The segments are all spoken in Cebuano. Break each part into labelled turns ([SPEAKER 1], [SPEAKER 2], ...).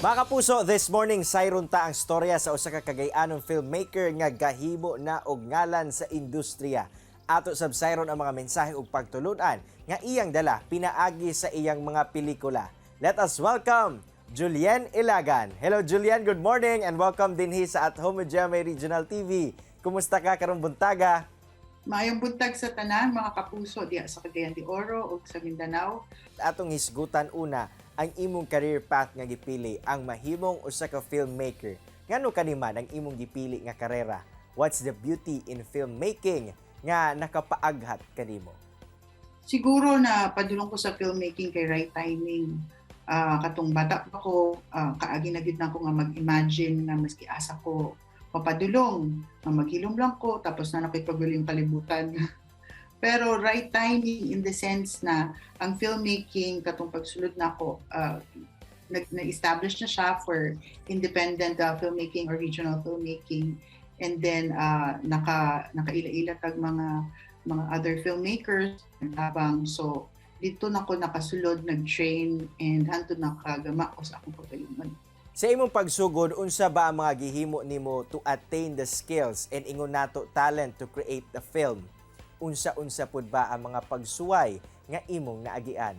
[SPEAKER 1] Mga kapuso, this morning sayron ta ang storya sa usa ka Cagayanon filmmaker nga gahimo na og ngalan sa industriya. Ato sab sayron ang mga mensahe ug pagtulunan nga iyang dala pinaagi sa iyang mga pelikula. Let us welcome Julienne Ilagan. Hello, Julienne, good morning and welcome dinhi sa At Home with GMA Regional TV. Kumusta ka karong buntaga?
[SPEAKER 2] Maayong buntag sa tanan, mga kapuso, diha sa Cagayan de Oro ug sa Mindanao.
[SPEAKER 1] Atong hisgutan una ang imong career path nga gipili, ang mahimong usa ka filmmaker. Ngano kani man ang imong gipili nga karera? What's the beauty in filmmaking nga nakapaaghat kanimo?
[SPEAKER 2] Siguro na padulong ko sa filmmaking kay right timing. Katong bata pa ko, kaagi na gyud nako nga mag-imagine na maski asa ko mapadulong, nga maghilom lang ko tapos na nakoy yung kalibutan. Pero right timing in the sense na ang filmmaking, katong pagsulod nako, na-establish na siya for independent filmmaking or regional filmmaking, and then nakaila-ila tag mga other filmmakers tabang. So didto na ko nakasulod, nag-train, and hantod nakagama ko sa akong pagalingon.
[SPEAKER 1] Sa imong pagsugod, unsa ba ang mga gihimo nimo to attain the skills and, ingon nato, talent to create the film? Unsa-unsa pud ba ang mga pagsuway nga imong naagian?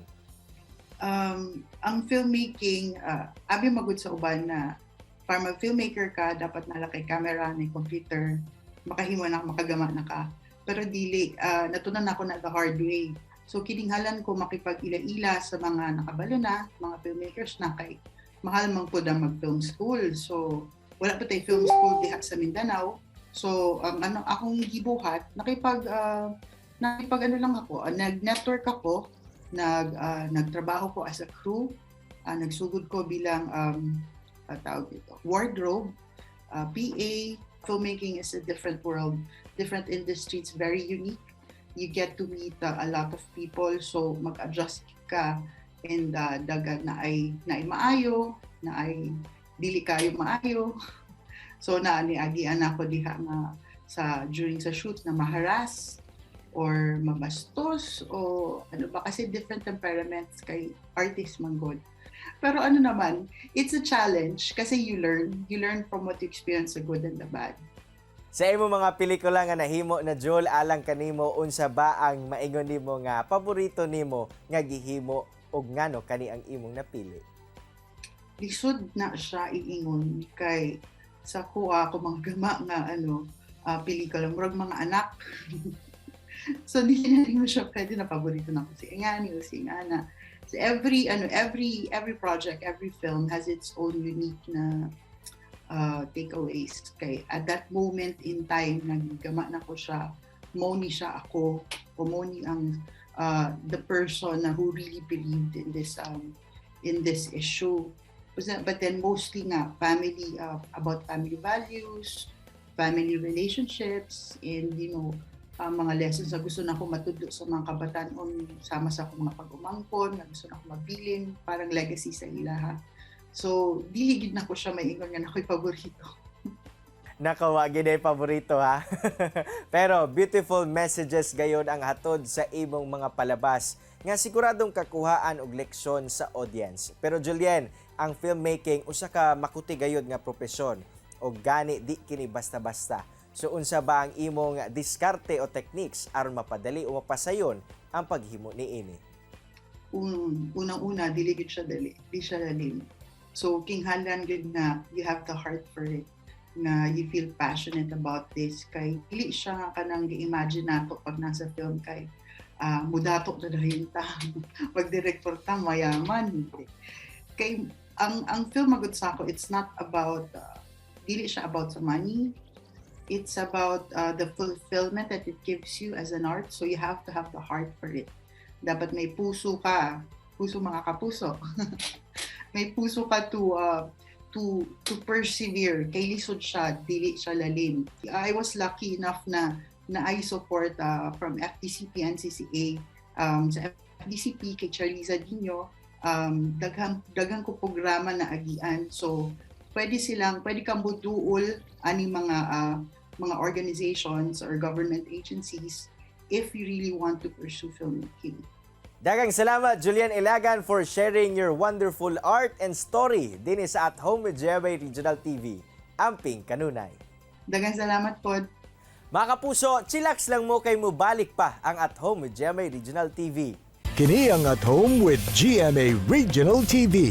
[SPEAKER 2] Ang filmmaking, abi magud sa uban na para mag-filmmaker ka, dapat naa kay camera, na computer, makahimo na, makagama na ka. Pero dili, natunan nako na the hard way. So kininghalan ko makipag-ila-ila sa mga nakabalo na, mga filmmakers na, kay mahal man pud ang mag-film school. So wala pa tay film school diha sa Mindanao. So ang ano akong gibuhat, nakipag ano lang ako, nag-network ako, nagtrabaho ko as a crew, nagsugod ko bilang tawag dito, wardrobe, PA. Filmmaking is a different world, different industry. It's very unique. You get to meet a lot of people, so mag-adjust ka and dagan na ay maayo, naay dili kayo maayo. So na niagian ako diha nga sa during sa shoot na maharas or mabastos o ano ba, kasi different temperaments kay artist man gud. Pero ano naman, it's a challenge kasi you learn. You learn from what you experience, the good and the bad.
[SPEAKER 1] Sa imong mga pelikula nga nahimo na, Jul, alang kanimo, unsa ba ang maingon nimo nga paborito nimo nga gihimo ug ngano kani ang imong napili?
[SPEAKER 2] Lisod na siya iingon kay sa kuha ko mga gama nga ano pelikula, murag mga anak. So di na rin mo siya pwede na paborito na ko si ingani o si ingana. So every ano every project, every film has its own unique na takeaways kay at that moment in time naggama na ko siya, mo ni siya ako o mo ni ang the person na who really believed in this issue. But then mostly nga family, about family values, family relationships, and mga lessons na gusto na ko matudlo sa mga kabataan sama sa akong mga pag-umangkon na gusto na ko mabilin parang legacy sa ilaha. So dili gid na ko siya maingon nga nako'y paborito.
[SPEAKER 1] Nako, wa gid ay paborito ha. Pero beautiful messages gayon ang hatod sa imong mga palabas nga siguradong kakuhaan og leksyon sa audience. Pero Julienne, ang filmmaking usa ka makuti gayod nga propesyon og gani di kini basta-basta. So unsa ba ang imong diskarte o techniques aron mapadali o mapasayon ang paghimo niini?
[SPEAKER 2] Unang-una, dili gid siya dali, di siya lalim. So kinghalan gid na you have the heart for it, nga you feel passionate about this, kay dili siya nga kanang gi-imagine nato pag nasa film kay mudato na dayon ta, mag-director ta, mayaman. Hindi kay ang film magud sa ako, it's not about dili siya about sa money. It's about the fulfillment that it gives you as an art. So you have to have the heart for it. Dapat may puso ka, puso, mga kapuso, may puso ka to persevere kay lisod siya, dili siya lalim. I was lucky enough na I support from FDCP and CCA, sa FDCP kay Charliza Dino, daghang ko programa na agian. So pwede kang buduol ani mga organizations or government agencies if you really want to pursue filmmaking.
[SPEAKER 1] Daghang salamat, Julian Ilagan, for sharing your wonderful art and story dinhi sa At Home with GMA Regional TV. Amping kanunay.
[SPEAKER 2] Daghang salamat pod.
[SPEAKER 1] Mga kapuso, chillax lang mo kay mubalik pa ang At Home with GMA Regional TV.
[SPEAKER 3] Kini ang At Home with GMA Regional TV.